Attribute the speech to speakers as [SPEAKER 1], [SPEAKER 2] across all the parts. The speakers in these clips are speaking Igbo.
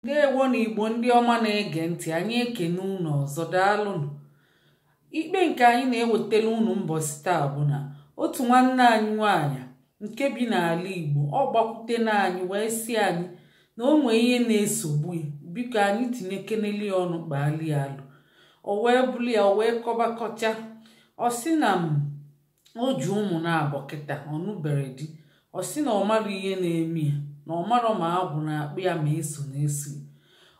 [SPEAKER 1] Ndewo na Igbo ndị ọma na-ege ntị, anyị ekene unu ọzọ, daalụnụ. Ikpe nke anyị na-ewetara unu mbọsị taa bụ na otu nwanne anyị nwaanyị nke bi n'ala Igbo, ọ gbakwutena anyị wee sị anyị na o nwee ihe na-esogbu ya, biko anyị tinyekeneli ya ọnụ kpaali ya alụ. O wee bụrụ ya, o wee kọbakọcha. Ọ sị na m o ji ụmụ na-abọ kịta, ọ nụbere di. Ọ sị na ọ mara ihe na-eme ya, na ọ marọ ma agwụ na-akpụ ya ma eso na-eso ya.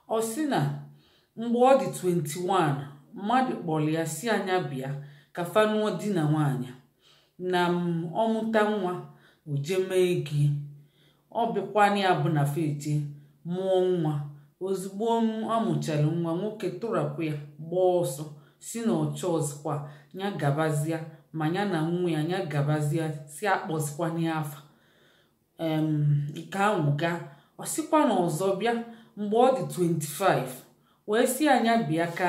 [SPEAKER 1] Ọ sị na mgbe ọ dị 21, mmadụ kpọrọ ya si anya bịa ka fa nụọ di na nwaanyị, na m ọmụta nwa o jee mee gie. Ọ bịakwana ya bụ na fa eje mụọ nwa. Ozugbo ọ mụchara nwa, nwoke tụrapụ ya gbaa ọsọ, si na ọ chọọzikwa ya gabazia, ma ya na nwa ya ya gabazia, si akpọzikwana ya afa. Nke ahụ gaa. Ọ sịkwa na ọzọ bịa mgbe ọ dị 25, wee sị anya bịa ka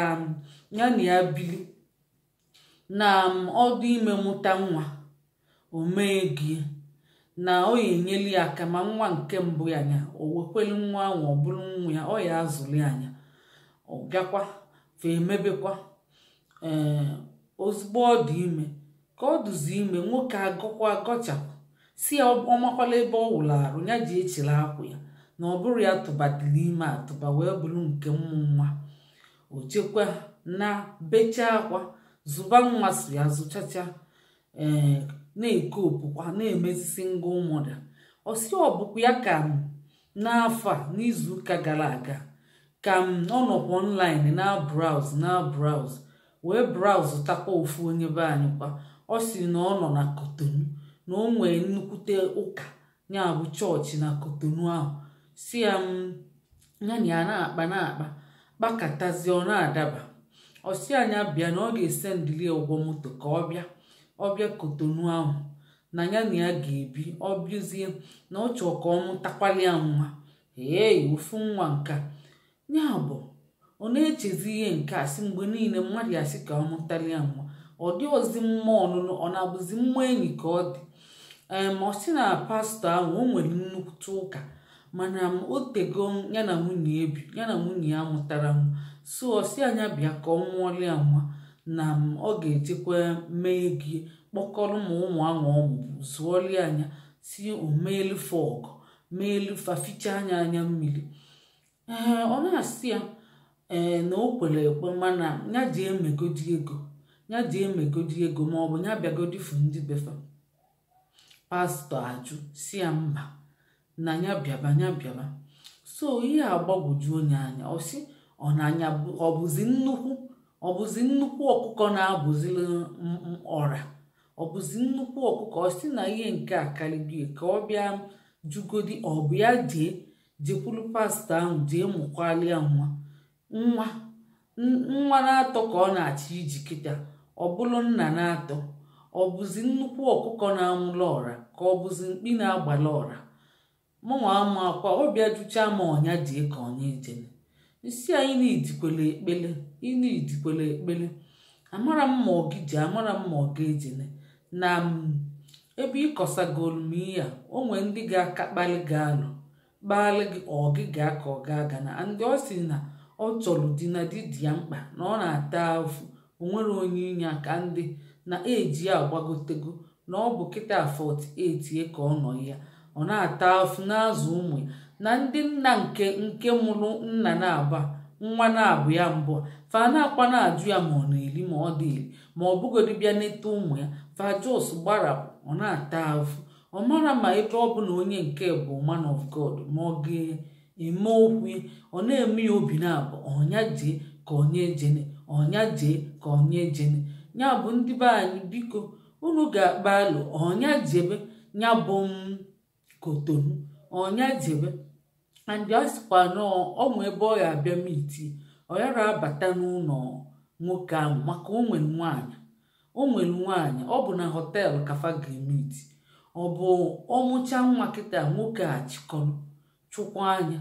[SPEAKER 1] ya na ya bili, na ọdụ ime mụta nwa, o mee gie, na ọ ya enyeli ya aka ma nwa nke mbụ ya anya o wekwelu nwa ahụ, ọ bụrụ nwa ya, ọ ya azụli anya. Ọ bịakwa fa emebekwa. Ee, ozugbo ọ dị ime, ka ọ dụzi ime, nwoke agọkwa agọchapụ, si ya ọ makwala ebe ọ wụrụ arụ ya ji echela akwụ ya, na ọ bụrụ ya tụbadịrị ime atụba wee bụrụ nke mmụ nwa. O jekwa na bechaa akwa zụba nwa, so ya zụchacha, ee, na-eke opukwa na-emezi single mother. Ọ sị ọ bụkwa ya ka m n'afọ a, n'izuụka gara aga, ka m ọ nọkwa online na browse na browse, wee browse takwa ofu onye be anyị kwa. Ọ sị na ọ nọ na Kotonu, na o nwee nnukwute ụka, ya bụ chọọchị na Kotonu ahụ. Si ya m ya na ya na-akpa na-akpa kpakatazie, ọ na-adaba. Ọ sị anya bịa na ọ ga-esendili ya ụgwọ moto ka ọ bịa, ọ bịa Kotonu ahụ, na ya na ya ga-ebi. Ọ bịazie na ọ chọọ ka ọ mụtakwali ya nwa. Ee, ofu nwa nke a ya bụ ọ na-echezi ihe nke a, sị mgbe niile mmadụ ya sị ka ọ mụtali ya nwa, ọ dị ozi mma ọnụnụ, ọ na-abụzi mma enyi ka ọ dị. Ọ sị na pastọ ahụ o nwere nnukwute ụka, mana o tego ya na nwunye ebi, ya na nwunye ya mụtara nwa. So ọ sị anya bịa ka ọ mụọla ya nwa, na ọ ga-ejekwa mee gie, kpọkọrọ ma ụmụ ahụ ọ mụrụ zụọli anya, si omeelu fọg meelu fa ficha anya anya mmiri. Ee, ọ na-asị ya ee na o kwere ekwe, mana ya ji emegodi ego, ya ji emegodi ego, ma ọ bụ ya bịagodi fu ndị befa. Pastọ ajụ, si ya mba, na ya bịaba, ya bịaba. So ihe agbagwoju onye anya. Ọ sị ọ na anya ọ bụzi nnukwu, ọ bụzi nnukwu ọkụkọ na-abụzili ọra, ọ bụzi nnukwu ọkụkọ. Ọ sị na ihe nke a karịgo, ka ọ bịa jugodi, ọ bụ ya jee jekwuru pastọ ahụ jee mụkwali ya nwa. Nwa nwa na-atọ ka ọ na-achọ iji kịta, ọ bụrụ nna na-atọ, ọ bụzi nnukwu ọkụkọ na-anwụla ọra, ka ọ bụzi mkpi na-agbala ọra. Mụnwa ama akwa ọ bịa jụcha ma ọnya jee ka ọnya ejene. Isi anyị na-idikwele ekpele, ịna idikwele ekpele, amara m ma ọ gị ji, amara m ma ọ ga-ejene. Na ebe ịkọsagolu m ihe a, o nwee ndị ga-aka kpali gị alụ kpali gị, ọ gị gaa ka ọ ga-aga na ndị. Ọ sị na ọ chọrọ di, na di dị ya mkpa, na ọ na-ata afụ, o nwere onye inye aka, ndị na eji ya agbagotego, na ọ bụ kịta 48 ka ọ nọ ya, ọ na-ata afụ na-azụ ụmụ ya, na ndị nna nke nke mụrụ nna na-aba nwa na-abụ ya mbụ fa na-akwa na-ajụ ya ma ọ na-eli ma ọ dị eli, ma ọ bụgodi bịa neta ụmụ ya, fa jos gbarapụ. Ọ na-ata afụ, ọ mara ma ebe ọ bụ na onye nke bụ man of God ma ọ ga-eme okwu. Ọ na-eme ya obi na-abụ, ọnya jee ka onye ejene, ọnya jee ka onye ejene. Ya bụ ndị be anyị, biko unu ga-akpa alụ, ọnya jebe ya bụ m Kotonu, ọnya jebe. And ọ sịkwa na ọ nwe ebe ọ ya abịa miti, ọ yara abata n'ụlọ nwoke ahụ, maka o nwere nwaanyị, o nwere nwaanyị. Ọ bụ na hotel ka fa ga-emiti. Ọ bụ ọmụcha nwa kịta, nwoke a chịkọrọ chụkwa anya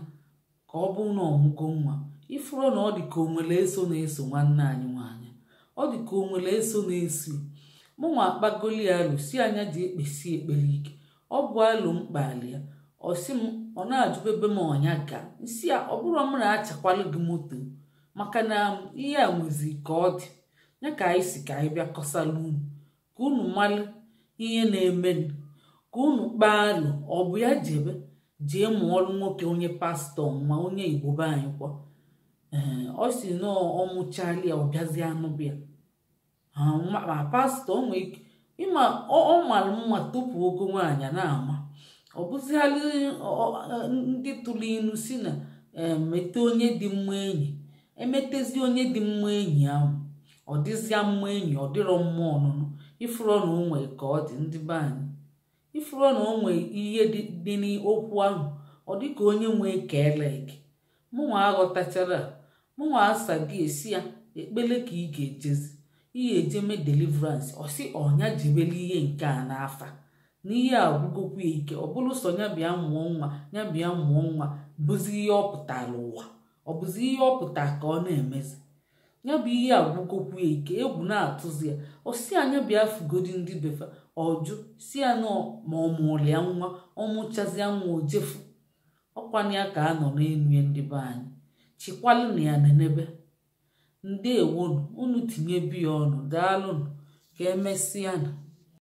[SPEAKER 1] ka ọ bụ na ọmụgo nwa. Ifuru na ọ dị ka o nwere eso na-eso nwanne anyị nwaanyị, ọ dị ka o nwere eso na-eso mụnwa. Akpagoli ya alụ, si anya ji ekpesi ekpere ike. Ọ bụ alụ mkpali ya. Ọ sị m Ọ na-ajụbebe m ọnya ga nsị ya, ọ bụrụ m na-achakwalụ gị moto, maka na ihe a nwezi ka ọ dị ya ka anyị si ka anyị bịa kọsala unu, ka unu malụ ihe na-emenụ, ka unu kpaa alụ. Ọ bụ ya jebe jee mụọlụ nwoke onye pastọ nwa, onye Igbo be anyị kwa. Ee, ọ si na ọ mụchala ya, ọ bịazie anụbịa ma pastọ o nwee ike ịma ọ mara mma tupu ogo nwaanyị na-ama. Ọ bụzialụ ndị tụrụ ilu si na mete onye dị mma enyi, emetezi onye dị mma enyi ahụ, ọ dịzịa mma enyi, ọ dịrọ mma ọnụnụ. Ifuru na o nwee ka ọ dị, ndị be anyị, ifuru na o nwee ihe dị n'okwu ahụ, ọ dị ka onye nwee ka elek. Mụnwa aghọtachara, mụnwa asa gị esi ya ekpele ka ị ga-ejezi ihe eje mee deliverance. Ọ sị ọnya jebele ihe nke a n'afa na ihe agwụgokwu ya ike. Ọ bụrụ sọ ya bịa mụọ nwa, ya bịa mụọ nwa bụzi ihe ọ pụtara ụwa, ọ bụzi ihe ọ pụtara ka ọ na-emezi, ya bụ ihe agwụgokwu ya ike, egwu na-atụzi ya. Ọ sị anya bịa fugodi ndị befa, ọjụ si ya nọ ma ọ mụrụ ya nwa, ọ mụchazịa nwa ojefu ọkwana ya ka a nọ n'elu ya. Ndị be anyị, chikwalụ na ya nenebe. Ndewonu, unu tinye biya ọnụ. Daalụnụ, ka emesịanụ.